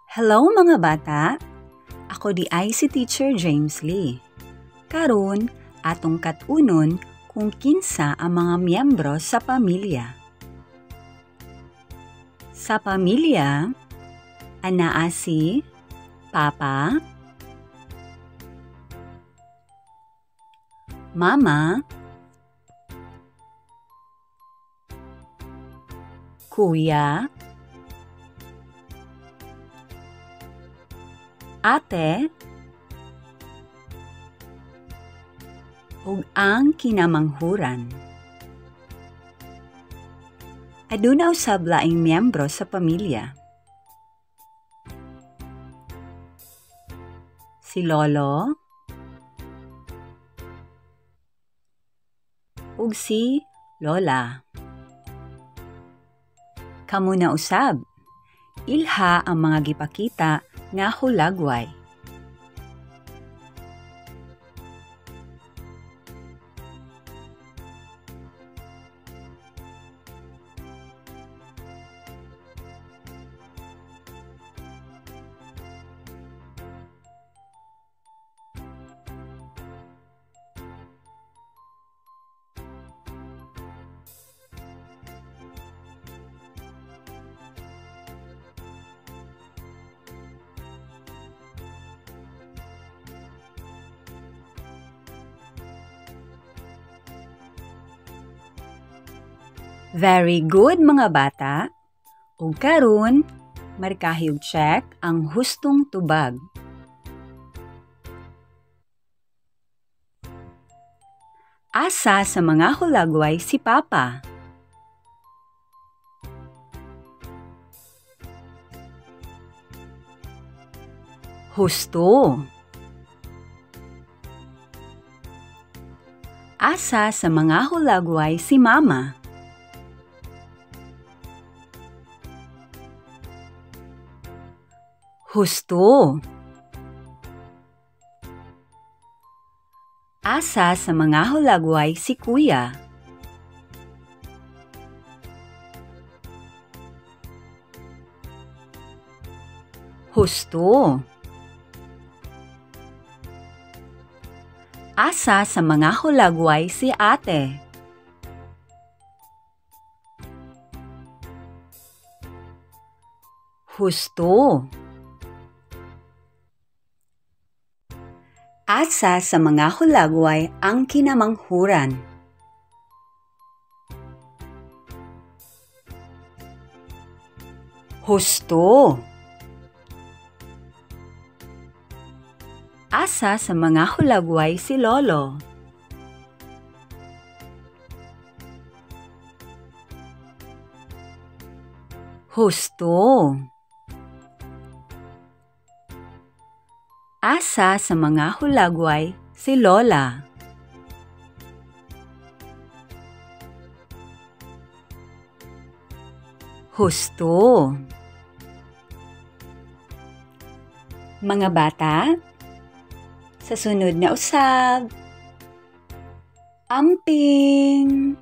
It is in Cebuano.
Hello mga bata! Ako diay si Teacher James Lee. Karon, atong kat-unon kung kinsa ang mga miyembro sa pamilya. Sa pamilya, anaa si Papa, Mama, Kuya, Ate, ug ang kinamanghuran. Aduna usab laing miyembro sa pamilya. Si Lolo ug si Lola. Kamo na usab, ilha ang mga gipakita nga hulagway. Very good mga bata! Ug karon, markahi og check ang hustong tubag. Asa sa mga hulagway si Papa? Husto! Asa sa mga hulagway si Mama? Husto! Asa sa mga hulagway si Kuya? Husto! Asa sa mga hulagway si Ate? Husto! Asa sa mga hulagway ang kinamanghuran? Husto! Asa sa mga hulagway si Lolo? Husto! Asa sa mga hulagway si Lola? Husto! Mga bata, sa sunod na usab, amping!